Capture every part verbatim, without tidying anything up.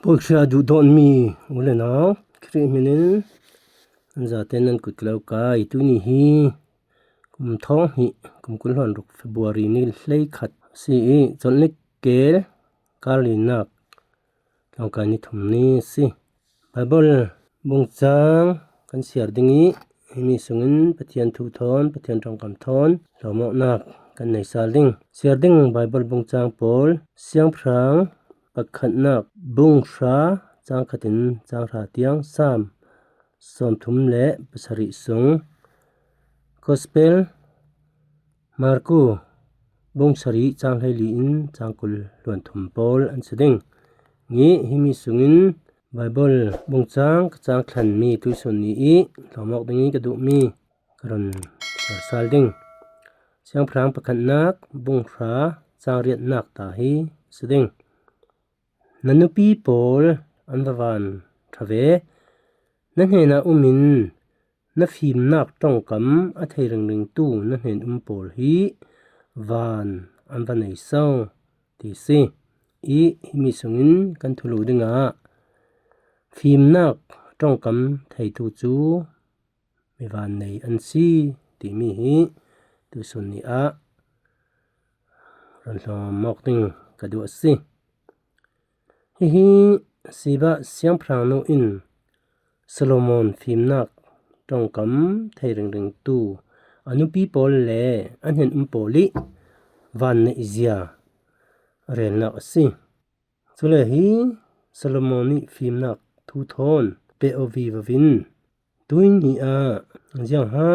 Pawi hria duh dawn mi u le nau, Khrih hminin an zate nan kut ka lo kai. Tuni hi kum thawng hnih, kum kul hluan ruk February ni hleikhat si i, Chawlhnik kel kar linak tlawngkai ni thum ni si. Bible bungchang kan siar ding i, himi sungin Pathian thu thawn, Pathian ṭawngkam thawn hlawmawknak kan nei sal ding. Siar ding Bible bungchang pawl, Siangpahrang pakhatnak bung hra, chang khatin chang hra tiang, Sam sawmthum le pasarih sung, Gospel Marku bung sarih chang hleili in chang kul hluan thum pawl an si ding. Ngi himi sungin Bible bungchang ka chang thlan mi tuisun ni i hlawmawk ding i ka duh mi ka run siar sal ding. Siangpahrang pakhatnak bung hra chang riatnak ta hi si ding. Na nupi pawl an va van ṭha ve. Na hnenah umin na fimnak ṭawngkam a thei ringringtu na hnen um pawl hi van an va nei so ti si. I himi sungin kan thulu dingah fimnak ṭawngkam theitu cu mi vannei an si timi hi tuisun ni ah run hlawm mawk ding ka duh a si. Hihi Siba siangpahrang nu in Solomon fimnak ṭawngkam thei ringringtu a nupi pawl le a hnen um pawl i vanneih zia a relnak a si. Cule hi Solomon i fimnak thu thawn pe aw vivo in, tui ni ah ziang ha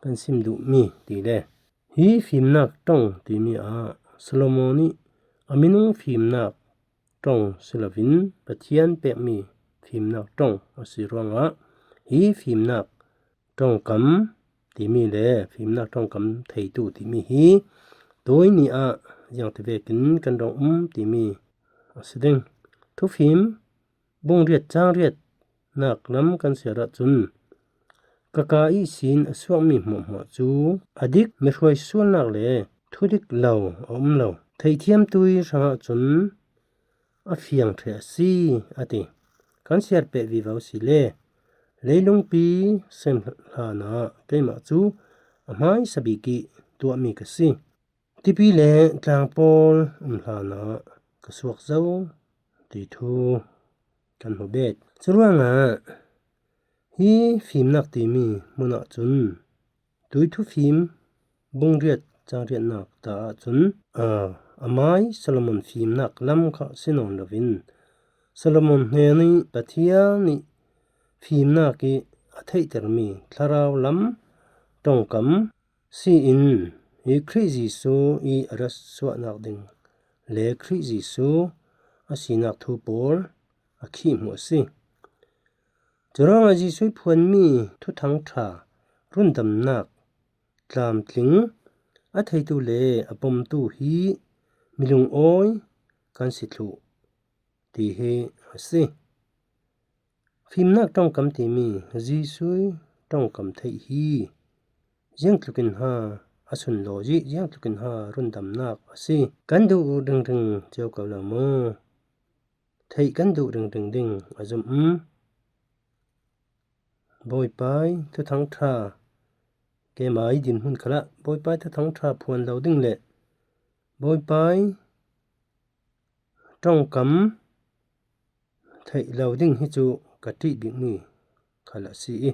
kan sim duh mi ti le, hi fimnak ṭawng timi ah Solomon i a minung fimnak ṭawng si loin Pathian pekmi fimnak ṭawng a si ruangah hi fimnak ṭawngkam timi le fimnak ṭawngkam theitu timi hi tui ni ah ziangti vekin kan rung um timi a si ding. Thufim bung riat chang riatnak lam kan siar ahcun, ka ka ihsin a suakmi hmuahhmuah cu a dik mihruai sualnak le thudik lo a um lo. Theihthiam tui hrangah cun a fiang ṭheh a si, a ti. Kan siar peh vivo si le, leilungpi sem hlanah keimah cu a hmaisa bik i tuahmi ka si. Tipi le tlang pawl um hlanah ka suak zo ti thu kan hmu bet. Curuangah hi fimnak timi hmunah cun tui thufim bung riat chang riatnak ta ahcun, aa, amai Solomon fimnak lam kha si nawn loin Solomon hnen i Pathian i fimnak i a theihtermi thlarau lam ṭawngkam si in hi Khrih Jesu i a rat suahnak ding le Khrih Jesu a sinak thu pawl a khih hmuh a si. Curuangah Jesuh i phuanmi Thuthang ṭha rundamnak tlamtling a theitu le a pomtu hi milungawi kan si thluh ti hi a si. Fimnak ṭawngkam timi Jesuh i ṭawngkam theih hi ziangtlukin ha a sunlawi i ziangtlukin ha rundamnak a si. Kan duh ringring cio ko lo mu. Theih kan duh ringring ding a zumh. Bawipa i Thuthang ṭha, keimah i dinhmun khalah Bawipa i Thuthang ṭha phuan lo ding le Bawipa i ṭawngkam theih lo ding hi cu ka ṭih bikmi khal a si i,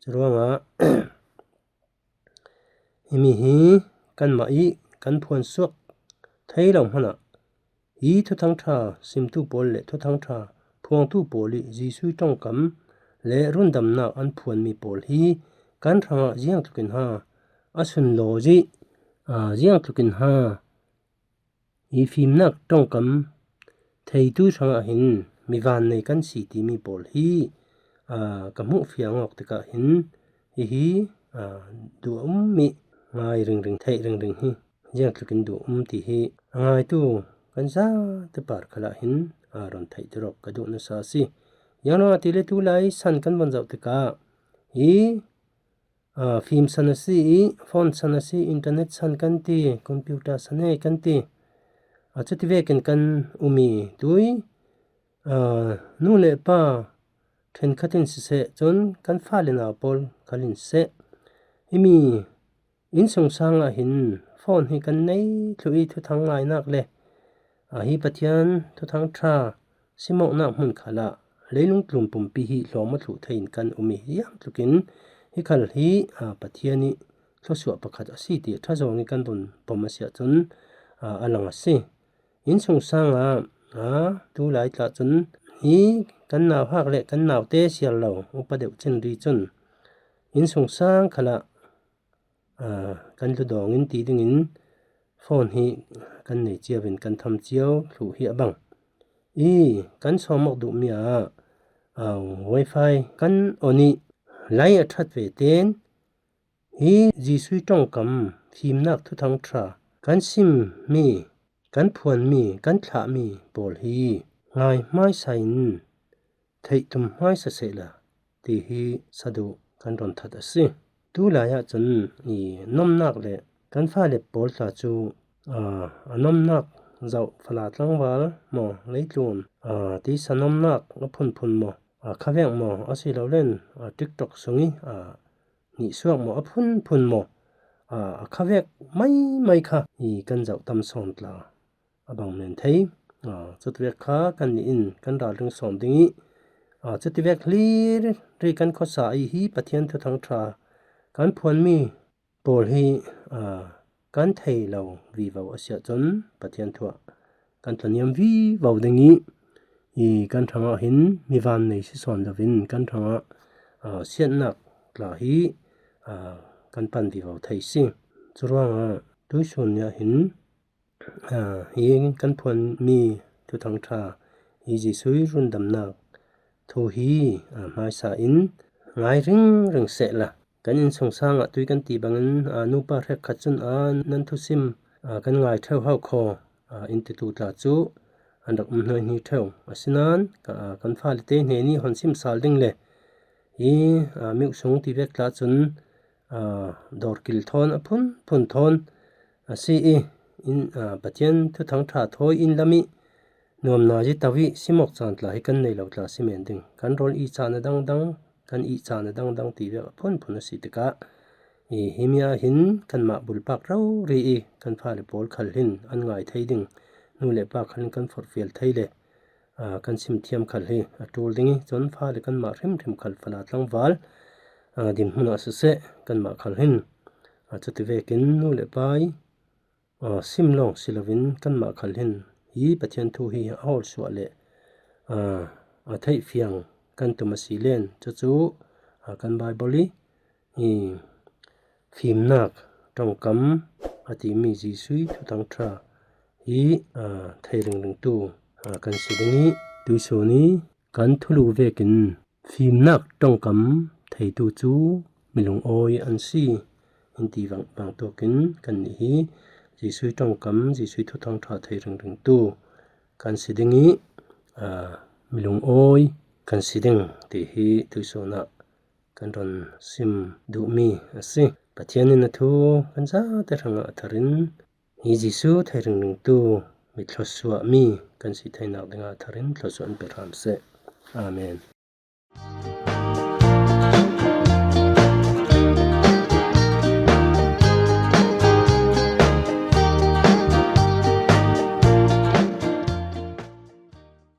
curuangah himi hi kanmah i kan phuan suak thei lo hmanah hi Thuthang ṭha simtu pawl le Thuthang ṭha phuangtu pawl i Jesuh i ṭawngkam le rundamnak an phuanmi pawl hi kan hrangah ziangtlukin ha a sunlawi i, aa, ziangtlukin ha i fimnak ṭawngkam theitu hrangah hin mi vannei kan si timi pawl hi, aa, ka hmuh fiang awk tikah hin hihi, aa, duh a um mi ngai ringring, theih ringring hi ziangtlukin duh a um ti hi a ngaitu kan zate par khalah hin, aa, run theih tiruk ka duh nasa a si. Ziangruangah ti le tulai san kan von zoh tikah hi aa, fim san a si i, phone san a si, internet san kan ti, computer san he kan ti. Aa, cuti vekin kan um i tui Aa, nu le pa ṭhenkhatin siseh, cun kan fale nau pawl khalin siseh, himi innsungsang ah hin phone hi kan nei thluh i, thuthang ngainak le, aa, hi Pathian Thuthang ṭha simawknak hmun khalah leilung tlun pumpi hi hlawm a thluh thei in kan um i, hiam tlukin hi khal hi, aa, Pathian i thluasuah pakhat a si ti ṭha zawng i kan vun pom a si ahcun, aa, a lang a si. Innsungsang ah, aa, tu lai tla cun hi kan nauhak le kan naute siar lo upa deuh cin ri cun innsungsang khalah, aa, kan lu dawng in ti dingin phone hi kan nei cio in kan tham cio thluh hi a bang. I kan sawm awk duhmi ah, aa, wifi kan on i, lai a ṭhat ve tein hi Jesuh ṭongkam fimnak Thuthang ṭha kan simmi, kan phuanmi, kan thlahmi pawl hi ngai hmaisa in theih tum hmaisa sehla ti hi saduh kan run that a si. Tu lai ahcun i nomnak le kan fale pawl tla cu, aa, a nomnak zoh fala tlangval maw, leitlun, aa, tisa nomnak a phunphun maw, aa, khavek maw, asilole, aa, TikTok sung i, aa, nihsuak maw, a phunphun maw, aa, a khavek maimai kha i kan zoh tam sawn tla a bang men thei. Aa, cutivek kha kan nih in kan ralring sawn ding i, aa, cutivek hlir ri kan khuasa i, hi Pathian Thuthang ṭha kan phuanmi pawl hi, aa, kan thei lo vivo a si ahcun Pathian thu ah kan tlaniam vivo ding i, i kan hrangah hin mi van nei si sawn loin kan hrangah, aa, siatnak tla hi, aa, kan pan vivo thei si. Curuangah tuihsun ni ah hin, aa, hi kan phuanmi Thuthang ṭha hi Jesuh rundamnak thu hi, aa, hmaisa in ngai ringring sehla, kan innsungsang ah tui kan ti bangin, aa, nupa hrekkhat cun, aa, nan thusim, aa, kan ngai ṭheu hau khaw, aa, in titu tla cu an rak um hnuaihni ṭheu. Asinain ka, aa, kan fale te hnen i hon sim sal ding le hi, aa, mik sung tivek tla cun, aa, dawrkil thawn a phunphun thawn a si i, in, aa, Pathian Thuthang ṭha thawi in lam i nuamna i to i simawk caan tla hi kan nei lo tla si men ding. Kan rawl i caan a dangdang, kan i caan a dangdang tivek a phunphun a si tikah i, himi ah hin kanmah bulpak rori i kan fale pawl khal hin an ngai thei ding, nu le pa khal hin kan forhfial thei le, aa, kan simthiam khal hi a ṭul ding i, cun fale kanmah hrimhrim khal fala tlangval, aa, dinhmun ah siseh, kanmah khal hin, aa, cuti vekin nu le pa i, aa, sim lawng si loin kanmah khal hin hi Pathian thu hi a hawlsuah le, aa, a theihfiang kan tum a si len. Cucu, aa, kan Baibal i, i fimnak ṭongkam a timi Jesuh Thuthang ṭha hi, aa, thei ringringtu, aa, kan si ding i, tuihsun i kan thulu vekin fimnak ṭongkam theitu cu milungawi an si in ti vang, vangtukin kannih hi Jesuh ṭongkam, Jesuh Thuthang ṭha thei ringringtu kan si ding i, aa, milungawi kan si ding ti hi tuihsun ah kan run sim duhmi a si. Pathian in a thu kan zate hrangah a thar in, hi Jesuh thei ringringtu mi thluasuahmi kan si theinak dingah a thar in thluasuah in pe hram seh. Amen.